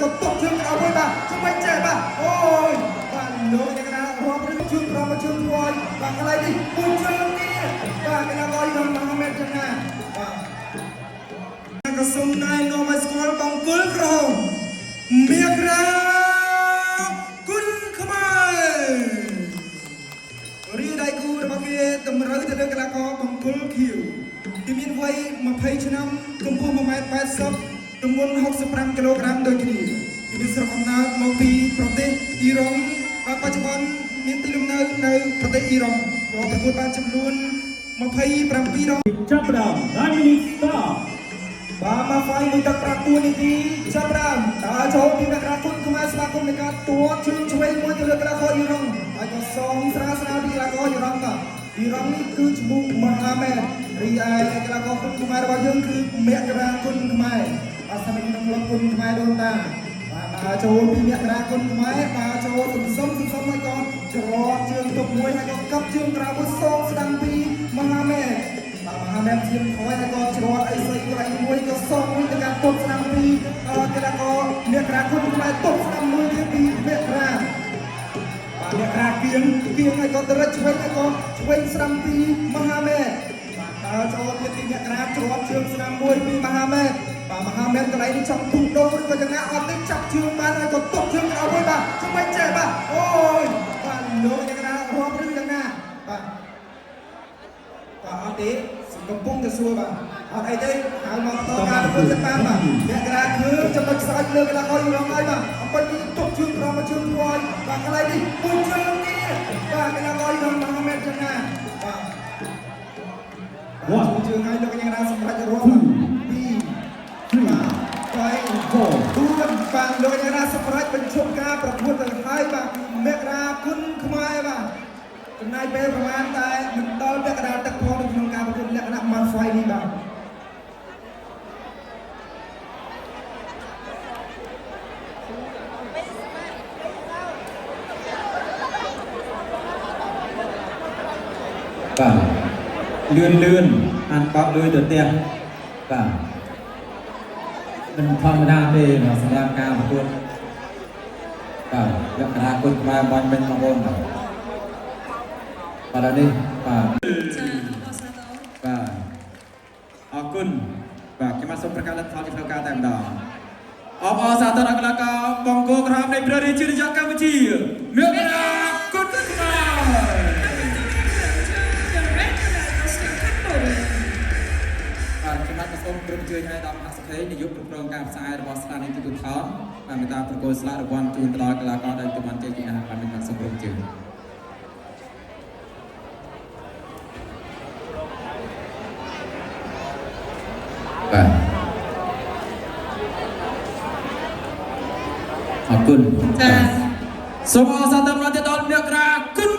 ក៏ទប់ជើងក្រោមមួយបាទជំវិញចេះបាទអូយបាទលោកអ្នកកណារាប់ឬជើងក្រោមមកជើងថ្វាយបាទកន្លែងនេះមួយជើងទៀតបាទកីឡាករយងមហាមេតយ៉ាងណាបាទក៏សូមណែនាំឲ្យស្គាល់បង្គោលក្រហមមាក្រាគុណខ្មែរ រីដៃគូរបស់គេតម្រូវទៅលើកីឡាករបង្គោលខៀវគេមានវ័យ20ឆ្នាំកម្ពស់1ម៉ែត្រ80ទម្ងន់65គីឡូក្រាមដូចគ្នាគេមានស្រុកកំណើតមកពីប្រទេសអ៊ីរ៉ង់បាទបច្ចុប្បន្នមានទីលំនៅនៅប្រទេសអ៊ីរ៉ង់រកប្រកួតបានចំនួន27ដង ចាប់ផ្ដើម9 minutes start បាទមកហ្វាយមួយទឹកប្រាក់4នាទីចាប់ផ្ដើមដើរចូលពីមករាគុណខ្មែរស្វាគមន៍នៃការទាត់ជើងឆ្វេងមួយទៅលើកីឡាករអ៊ីរ៉ង់ហើយក៏សងស្រាលស្រាលពីកីឡាករអ៊ីរ៉ង់បាទអ៊ីរ៉ង់នេះគឺឈ្មោះមហាមែនរីឯកីឡាករគុណខ្មែររបស់យើងគឺមករាគុណខ្មែរបាទសម្រាប់ក្នុងក្លឹបគុណខ្មែរដូនតាបាទដើរចូលពីមករាគុណខ្មែរដើរចូលសន្សំសន្សំហើយក៏ច្រកជើងទុកមួយហើយក៏កັບជើងក្រៅមួយសងស្ដាំពីមហាមែន បាទមហាមែនជាមថយហើយក៏ច្រត់អីស្អីកន្លែងមួយក៏សងមួយទៅការទប់ស្នាមពីកីឡាករអ្នកក្រាគុណខ្មែរទប់ស្នាមមួយទៀតពីអ្នកក្រាបាទអ្នកក្រាគៀងគៀងហើយក៏ទៅរិចឆ្វេងហើយក៏ឆ្វេងស្នាមពីមហាមែនបាទដើរចូលទៀតពីអ្នកក្រាច្រត់ជើងស្នាមមួយពីមហាមែនបាទមហាមែនកន្លែងនេះចង់ពុះដូរឬក៏យ៉ាងណាអត់ទេចាប់ជើងបានហើយក៏ទប់ជើងក្រោមមួយបាទជំវិញចេះបាទអូយបាទលោកអ្នកក្រារាប់ឬយ៉ាងណាបាទ បាទអត់ទេកំពុងតែសួរបាទអត់អីទេហៅមកបន្តការប្រកួតចិត្តបានបាទអ្នកក្រាគឺចំណុចខ្សោយលើកីឡាករយូរងហើយបាទអំពីនេះទុកជើងក្រោមមកជើងថ្វាយបាទកន្លែងនេះមួយជើងទៀតបាទកីឡាករយូរងមហាមេតយ៉ាងណាបាទបាទជួយជើងឲ្យលោកយ៉ាងណាសម្រាប់រាប់បាទ2បាទ3 4បាទលោកយ៉ាងណាសម្រាប់បញ្ឈប់ការប្រកួតទៅហើយបាទមករាគុណខ្មែរបាទ ចំណាយពេលប្រហែលតែមិនដល់ពាក់កណ្ដាលទឹកផងនៅក្នុងការប្រកួតលក្ខណៈ match fight នេះបាទ បាទលឿនលឿនអានបោកលុយទៅផ្ទះបាទមិនធម្មតាទេបាទសម្រាប់ការប្រកួតបាទលក្ខណៈគុណខ្មែរបាញ់មិញបងប្អូនបាទបាទឥឡូវនេះបាទ ចាអបអរសាទរ បាទអរគុណបាទខ្ញុំបាទសូមប្រកាសលទ្ធផលជាផ្លូវការតែម្ដងអបអរសាទរដល់កីឡាករបង្គោលក្រហមនៃព្រះរាជាណាចក្រកម្ពុជាមករាគុណខ្មែរ The red costume Cambodia. បាទខ្ញុំបាទក៏សូមគោរពអញ្ជើញឲ្យដល់មហាសភេនាយកគ្រប់គ្រងការផ្សាយរបស់ស្ថានីយ៍ទូរទស្សន៍ថនបាទមេត្តាប្រគល់ស្លាករង្វាន់ជូនទៅដល់កីឡាករដែលទទួលបានជ័យជំនះបាទខ្ញុំបាទសូមគោរពអញ្ជើញបាទអរគុណ ចា សូមអរសាទរម្ដងទៀតដល់អ្នកក្រាគុណ